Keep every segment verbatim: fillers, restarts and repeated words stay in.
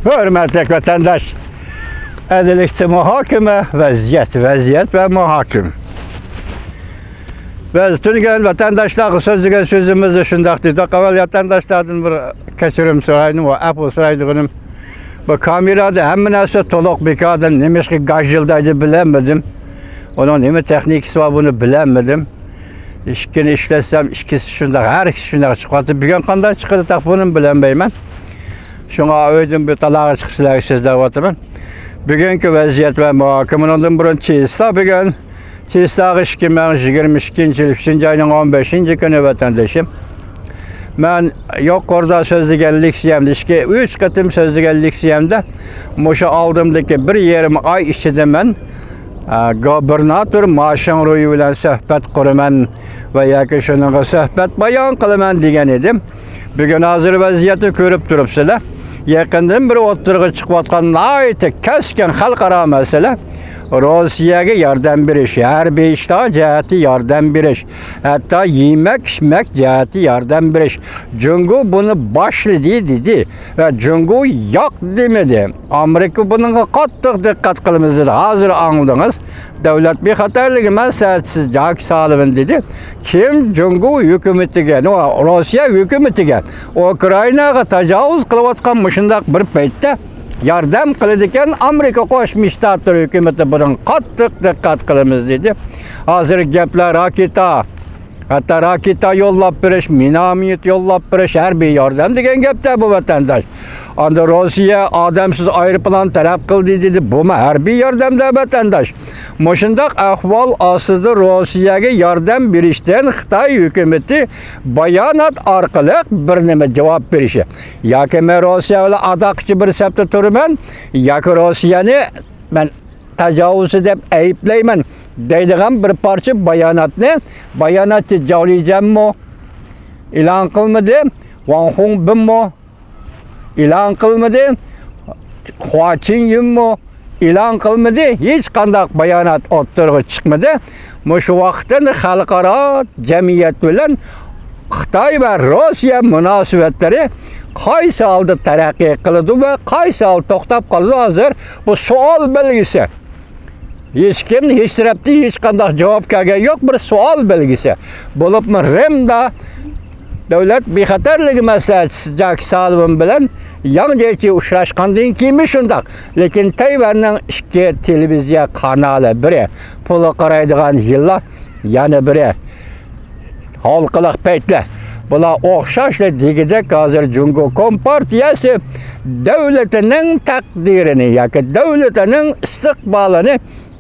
ھۆرمەتلىك ۋەتەنداش، ئەدىللىكتە مۇھاكىمە، ۋەزىيەت، ۋەزىيەت ۋە مۇھاكىمە. بىز تۈنۈگۈن ۋەتەنداشلارغا سۆزلىگەن سۆزىمىزدە شۇنداق دېدۇق. ئەۋۋەل ۋەتەنداشلاردىن بىر كەچۈرۈم سورايدىم ۋە ئەپۇ سورايدىغىنىم، بۇ كامېرادا ھەممە نەرسە تولۇق بىكاردىن نېمىشقا گاژىلدايدۇ بىلەلمىدىم. ئۇنىڭ نېمە تېخنىكىسى بار، بۇنى بىلەلمىدىم. ئىككىنى ئىشلەتسەم، ئىككىسى شۇنداق، ھەر ئىككىسى شۇنداق چىقىۋاتىدۇ. بۈگۈن قانداق چىقىدۇ، تېخى بۇنىمۇ بىلەلمەيمەن. شۇڭا ئۆيدىن بىر تالاغا چىقىپ سىلەرگە سۆزلەۋاتىمەن. بۈگۈنكى ۋەزىيەت ۋە مۇھاكىمىنىڭدىن بۇرۇن چېسلا بۈگۈن، چېسلاغا ئىككى مىڭ يىگىرمە ئىككىنچى يىل ئۈچىنچى ئاينىڭ ئون بەشىنچى كۈنى ۋەتەندىشىم. مەن يۇقىرىدا سۆزلىگەن لېكسىيەمدە، ئىككى، ئۈچ قېتىم سۆزلىگەن لېكسىيەمدە مۇشۇ ئالدىمدىكى بىر يېرىم ئاي ئىچىدە مەن، ئە، گوبېرناتور ما شىڭرۇي بىلەن سۆھبەت قۇرىمەن ۋە ياكى شۇنىڭغا سۆھبەت بايان قىلىمەن دېگەن ئىدىم. بۈگۈن ھازىر ۋەزىيەتنى كۆرۈپ تۇرۇپسىلەر. يېقىندىن بېرى ئوتتۇرىغا چىقىۋاتقان ناھايىتى كەسكىن خەلقئارا مەسىلە، روسىيەگە ياردەم بېرىش، ھەربىي ئىشلار جەھەتتە ياردەم بېرىش، ھەتتا يېمەك-ئىچمەك جەھەتتە ياردەم بېرىش. جۇڭگو بۇنى باشلىدى دېدى ۋە جۇڭگو ياق دېمىدى. ئامېرىكا بۇنىڭغا قاتتىق دىققەت قىلىمىز دېدى. ھازىر ئاڭلىدىڭىز. دۆلەت بىخەتەرلىكى مەسلىھەتچىسى جاك سالىۋان دېدى، كىم جۇڭگو ھۆكۈمىتىگە، نو، روسىيە ھۆكۈمىتىگە ئۇكرائىناغا تاجاۋۇز قىلىۋاتقان مۇشۇنداق بىر پەيتتە ياردەم قىلىدىكەن، ئامېرىكا قوشما شتاتلىرى ھۆكۈمىتى بۇنىڭغا قاتتىق دىققەت قىلىمىز دېدى. ھازىر گەپلەر راكېتا، ھەتتا راكېتا يوللاپ بېرىش، مىناميوت يوللاپ بېرىش، ھەربىي ياردەم دېگەن گەپتە بۇ، ۋەتەنداش. ئاندىن روسىيە ئادەمسىز ئايروپىلان تەلەپ قىلدى دېدى، بۇمۇ ھەربىي ياردەمدە، ۋەتەنداش. مۇشۇنداق ئەھۋال ئاستىدا روسىيەگە ياردەم بېرىشتىن خىتاي ھۆكۈمىتى بايانات ئارقىلىق بىر نېمە جاۋاب بېرىشى ياكى مەن روسىيە بىلەن ئاداققىچە بىر سەپتە تۇرىمەن ياكى روسىيەنى مەن تاجاۋۇزچى دەپ ئەيىبلەيمەن دەيدىغان بىر پارچە باياناتنى باياناتچى جاۋلىجەنمۇ ئېلان قىلمىدى، ۋاڭ خۇڭبىنمۇ ئېلان قىلمىدى، خۇا چىنيۈنمۇ ئېلان قىلمىدى، ھېچقانداق بايانات ئوتتۇرىغا چىقمىدى. مۇشۇ ۋاقىتتا خەلقئارا جەمئىيەت بىلەن خىتاي ۋە روسىيە مۇناسىۋەتلىرى قايسى ھالدا تەرەققىي قىلىدۇ ۋە قايسى ھالدا توختاپ قالىدۇ، ھازىر بۇ سوئال بەلگىسى. ھېچكىم، ھېچ تەرەپتىن ھېچقانداق جاۋاب كەلگەن يوق، بىر سوئال بەلگىسى. بولۇپمۇ رىمدا دۆلەت بىخەتەرلىكى مەسلىھەتچىسى جاك سالىۋان بىلەن ياڭ جيېچى ئۇچراشقاندىن كېيىنمۇ شۇنداق. لېكىن تەيۋەننىڭ ئىككى تېلېۋىزىيە قانالى، بىرى پۇلغا قارايدىغان يىللار، يەنە بىرى ھالقىلىق پەيتلەر. بۇلار ئوخشاشلا دېگۈدەك ھازىر جۇڭگو كومپارتىيەسى دۆلىتىنىڭ تەقدىرىنى ياكى دۆلىتىنىڭ ئىستىقبالىنى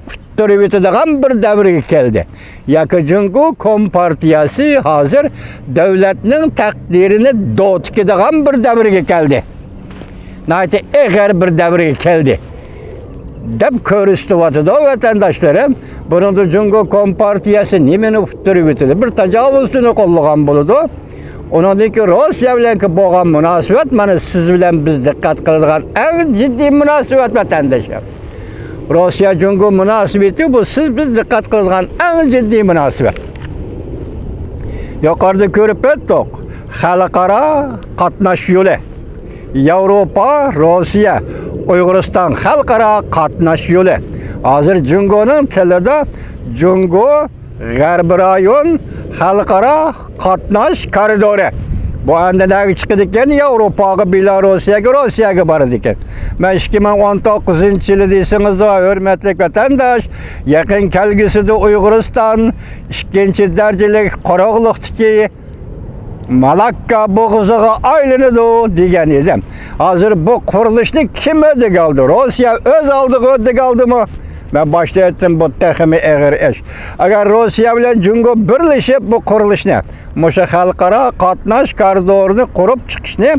ئۇتتۇرۇۋېتىدىغان بىر دەۋرگە كەلدى. ياكى جۇڭگو كومپارتىيەسى ھازىر دۆلەتنىڭ تەقدىرىنى دوتۇكىدىغان بىر دەۋرگە كەلدى. ناھايىتى ئېغىر بىر دەۋرگە كەلدى دەپ كۆرسىتىۋاتىدۇ، ۋەتەنداشلىرىم. بۇنىڭدا جۇڭگو كومپارتىيەسى نېمىنى ئۇتتۇرۇۋېتىدۇ؟ بىر تاجاۋۇزچىنى قوللىغان بولىدۇ. ئۇنىڭدىن كېيىن روسىيە بىلەنكى بولغان مۇناسىۋەت، مانا، سىز بىلەن بىز دىققەت قىلىدىغان ئەڭ جىددىي مۇناسىۋەت، ۋەتەنداشلار. روسىيە جۇڭگو مۇناسىۋىتى، بۇ سىز بىز دىققەت قىلىدىغان ئەڭ جىددىي مۇناسىۋەت. يۇقىرىدا كۆرۈپ ئۆتتۇق. خەلقئارا قاتناش يولى. ياۋروپا، روسىيە، ئۇيغۇرىستان خەلقئارا قاتناش يولى. ھازىر جۇڭگونىڭ تىلىدا جۇڭگو غەربىي رايون خەلقئارا قاتناش كارىدورى. بۇ ئەمدى نەگە چىقىدىكەن؟ ياۋروپاغا، بېلاروسىيەگە، روسىيەگە بارىدىكەن. مەن ئىككى مىڭ ئون توققۇزىنچى يىلى دېسىڭىزلا، ھۆرمەتلىك ۋەتەنداش، يېقىن كەلگۈسىدە ئۇيغۇرىستان ئىككىنچى دەرىجىلىك قۇرۇقلۇقتىكى مالاككا بوغۇزىغا ئايلىنىدۇ دېگەن ئىدىم. ھازىر بۇ قۇرۇلۇشنى كىم ھۆددىگە ئالدى؟ روسىيە ئۆز ئالدىغا ھۆددىگە ئالدىمۇ؟ مەن باشتا ئېيتتىم، بۇ تېخىمۇ ئېغىر ئىش. ئەگەر روسىيە بىلەن جۇڭگو بىرلىشىپ بۇ قۇرۇلۇشنى، مۇشۇ خەلقئارا قاتناش كارىدورىنى قۇرۇپ چىقىشنى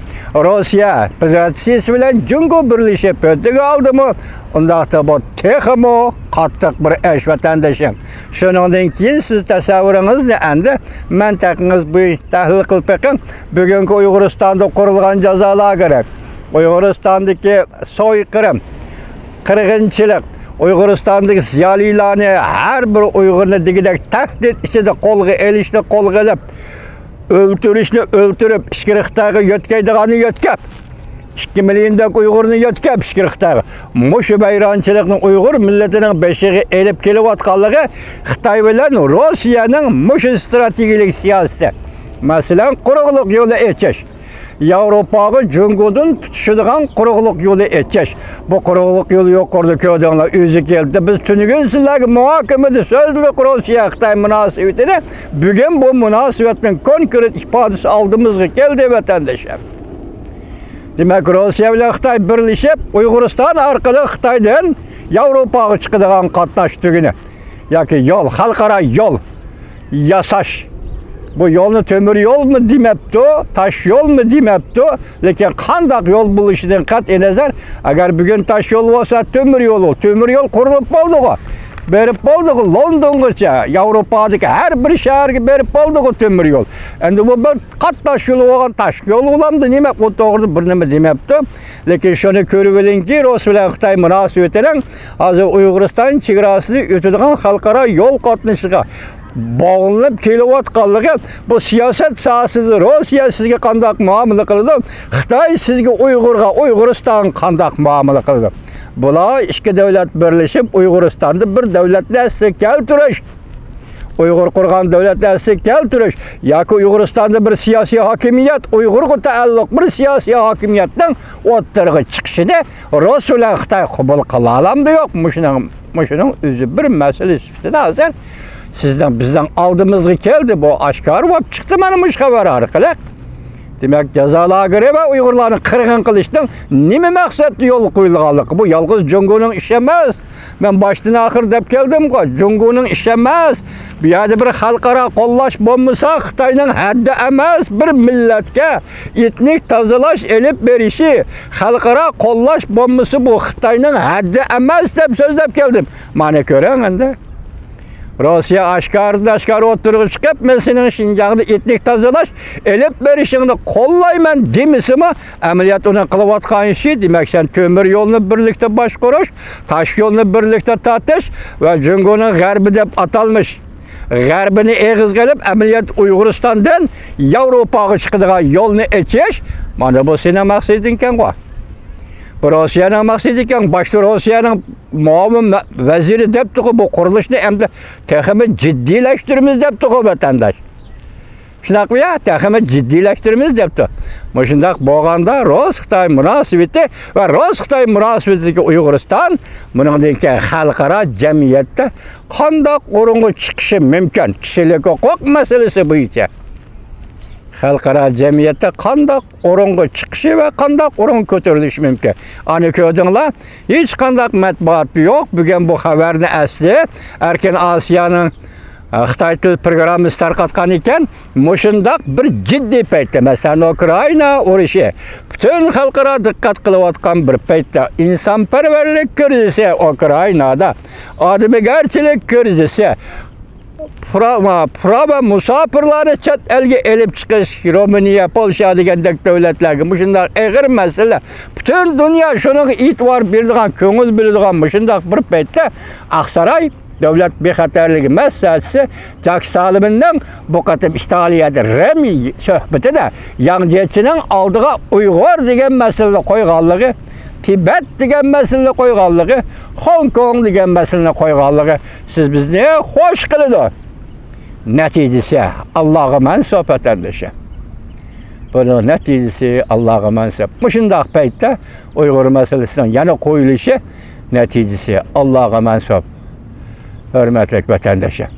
روسىيە فېدېراتسىيىسى بىلەن جۇڭگو بىرلىشىپ ھۆددىگە ئالدىمۇ، ئۇنداقتا بۇ تېخىمۇ قاتتىق بىر ئىش، ۋەتەندىشىم. شۇنىڭدىن كېيىن سىز تەسەۋۋۇرىڭىزنى ئەمدى مەنتىقىڭىز بويىچە تەھلىل قىلىپ بېقىڭ. بۈگۈنكى ئۇيغۇرىستاندا قۇرۇلغان جازا لاگېرى، ئۇيغۇرىستاندىكى سويقىرىم، قىرغىنچىلىق، ئۇيغۇرىستاندىكى زىيالىيلارنى، ھەر بىر ئۇيغۇرنى دېگۈدەك تەھدىت ئىچىدە قولغا ئېلىشنى قولغا ئېلىپ، ئۆلتۈرۈشنى ئۆلتۈرۈپ، ئىچكىرى خىتايغا يۆتكەيدىغاننى يۆتكەپ، ئىككى مىليوندەك ئۇيغۇرنى يۆتكەپ ئىچكىرى خىتايغا. مۇشۇ ۋەيرانچىلىقنى ئۇيغۇر مىللىتىنىڭ بېشىغا ئېلىپ كېلىۋاتقانلىقى خىتاي بىلەن روسىيەنىڭ مۇشۇ ئىستراتېگىيەلىك سىياسىتى. مەسىلەن، قۇرۇقلۇق يولى ئېچىش. ياۋروپاغا جۇڭگودىن پۈتۈشىدىغان قۇرۇقلۇق يولى ئېچىش. بۇ قۇرۇقلۇق يولى يۇقىرىدا كۆردۈڭلار، ئۆزى كەلدى. بىز تۈنۈگۈن سىلەرگە مۇھاكىمىدە سۆزلىدۇق روسىيە-خىتاي مۇناسىۋىتىنى. بۈگۈن بۇ مۇناسىۋەتنىڭ كونكرېت ئىپادىسى ئالدىمىزغا كەلدى، ۋەتەنداشلار. دېمەك، روسىيە بىلەن خىتاي بىرلىشىپ، ئۇيغۇرىستان ئارقىلىق خىتايدىن ياۋروپاغا چىقىدىغان قاتناش تۈگۈنى ياكى يول، خەلقئارا يول ياساش. بۇ يولنى تۆمۈر يولمۇ دېمەپتۇ، تاش يولمۇ دېمەپتۇ، لېكىن قانداق يول بولۇشىدىن قەتئىينەزەر، ئەگەر بۈگۈن تاش يول بولسا، تۆمۈر يول، تۆمۈر يول قۇرۇلۇپ بولدىغۇ. بېرىپ بولدىغۇ لوندونغىچە، ياۋروپادىكى ھەر بىر شەھەرگە بېرىپ بولدىغۇ تۆمۈر يول. ئەمدى بۇ بىر قاتناش يولى بولغان تاش يول بولامدۇ نېمە؟ ئۇ توغرىدا بىر نېمە دېمەپتۇ. لېكىن شۇنى كۆرۈۋېلىڭكى، رۇس بىلەن خىتاي مۇناسىۋىتىنىڭ ھازىر ئۇيغۇرىستان چېگراسىدا ئۆتىدىغان خەلقئارا يول قاتنىشىغا باغلىنىپ كېلىۋاتقانلىقى، بۇ سىياسەت ساھەسىدە روسىيە سىزگە قانداق مۇئامىلە قىلىدۇ، خىتاي سىزگە، ئۇيغۇرغا، ئۇيغۇرىستانغا قانداق مۇئامىلە قىلىدۇ؟ بۇلار ئىككى دۆلەت بىرلىشىپ ئۇيغۇرىستاندا بىر دۆلەتنى ئەسلىگە كەلتۈرۈش، ئۇيغۇر قۇرغان دۆلەتنى ئەسلىگە كەلتۈرۈش ياكى ئۇيغۇرىستاندا بىر سىياسىي ھاكىمىيەت، ئۇيغۇرغا تەئەللۇق بىر سىياسىي ھاكىمىيەتنىڭ ئوتتۇرىغا چىقىشىنى رۇس بىلەن خىتاي قوبۇل قىلالامدۇ يوق؟ مۇشۇنىڭ، مۇشۇنىڭ ئۆزى بىر مەسىلە سۈپىتىدە ھازىر سىزنىڭ، بىزنىڭ ئالدىمىزغا كەلدى. بۇ ئاشكارا بولۇپ چىقتى مانا مۇشۇ خەۋەر ئارقىلىق. دېمەك، جازا لاگېرى ۋە ئۇيغۇرلارنى قىرغىن قىلىشنىڭ نېمە مەقسەتتە يولغا قويۇلغانلىقى، بۇ يالغۇز جۇڭگونىڭ ئىشى ئەمەس. مەن باشتىن ئاخىر دەپ كەلدىمغۇ، جۇڭگونىڭ ئىشى ئەمەس. بۇ يەردە بىر خەلقئارا قوللاش بولمىسا، خىتاينىڭ ھەددى ئەمەس. بىر مىللەتكە ئېتنىك تازىلاش ئېلىپ بېرىشى، خەلقئارا قوللاش بولمىسا، بۇ خىتاينىڭ ھەددى ئەمەس دەپ سۆزلەپ كەلدىم. مانا كۆرۈڭ ئەمدى. روسىيە ئاشكارىدىن ئاشكارا ئوتتۇرىغا چىقىپ، مەن سېنىڭ شىنجاڭدا ئېتنىك تازىلاش ئېلىپ بېرىشىڭنى قوللايمەن دېمىسىمۇ، ئەمەلىيەتتە ئۇنىڭ قىلىۋاتقان ئىشى، دېمەك، سەن تۆمۈر يولنى بىرلىكتە باشقۇرۇش، تاش يولنى بىرلىكتە تارتىش ۋە جۇڭگونىڭ غەربى دەپ ئاتالمىش غەربىنى ئېغىزغا ئېلىپ، ئەمەلىيەتتە ئۇيغۇرىستاندىن ياۋروپاغا چىقىدىغان يولنى ئېچىش، مانا بۇ سېنىڭ مەقسىتىڭكەنغۇ. بۇ روسىيەنىڭ مەقسىتىكەن، باشتا روسىيەنىڭ مۇئاۋىن ۋە-، ۋەزىرى دەپتىغۇ، بۇ قۇرۇلۇشنى ئەمدى تېخىمۇ جىددىيلەشتۈرىمىز دەپتىغۇ ۋەتەنداش. شۇنداقمۇ يا؟ تېخىمۇ جىددىيلەشتۈرىمىز دەپتۇ. مۇشۇنداق بولغاندا رۇس-خىتاي مۇناسىۋىتى ۋە رۇس-خىتاي مۇناسىۋىتىدىكى ئۇيغۇرىستان بۇنىڭدىن كېيىن خەلقئارا جەمئىيەتتە قانداق ئورۇنغا چىقىشى مۇمكىن؟ كىشىلىك ھوقۇق مەسىلىسى بويىچە خەلقئارا جەمئىيەتتە قانداق ئورۇنغا چىقىشى ۋە قانداق ئورۇنغا كۆتۈرۈلۈشى مۇمكىن؟ ئانا كۆردۈڭلار، ھېچقانداق مەتبۇئات يوق. بۈگۈن بۇ خەۋەرنى ئەسلى ئەركىن ئاسىيانىڭ، ئە، خىتاي تىل پروگراممىسى تارقاتقان ئىكەن. مۇشۇنداق بىر جىددىي پەيتتە، مەسىلەن، ئۇكرائىنا ئۇرۇشى، پۈتۈن خەلقئارا دىققەت قىلىۋاتقان بىر پەيتتە، ئىنسانپەرۋەرلىك كىرىزىسى ئۇكرائىنادا، ئادىمىگەرچىلىك كىرىزىسى، پۇرا-، پۇرا ۋە مۇساپىرلارنى چەت ئەلگە ئېلىپ چىقىش، رومىنىيە، پولشا دېگەندەك دۆلەتلەرگە مۇشۇنداق ئېغىر مەسىلە. پۈتۈن دۇنيا شۇنىڭغا ئېتىبار بېرىدىغان، كۆڭۈل بۆلىدىغان مۇشۇنداق بىر پەيتتە ئاقساراي دۆلەت بىخەتەرلىكى مەسلىھەتچىسى جاك سالىۋىننىڭ بۇ قېتىم ئىتالىيەدە رىم سۆھبىتىدە ياڭ جيېچىنىڭ ئالدىغا ئۇيغۇر دېگەن مەسىلىنى قويغانلىقى، تىبەت دېگەن مەسىلىنى قويغانلىقى، خوڭكوڭ دېگەن مەسىلىنى قويغانلىقى سىز بىزنى خوش قىلىدۇ. نەتىجىسى ئاللاغا مەنسۇپ، ۋەتەندىشىم. بۇنىڭ نەتىجىسى ئاللاغا مەنسۇپ. مۇشۇنداق پەيتتە ئۇيغۇر مەسىلىسىنىڭ يەنە قويۇلۇشى نەتىجىسى ئاللاغا مەنسۇپ. ھۆرمەتلىك ۋەتەندىشىم.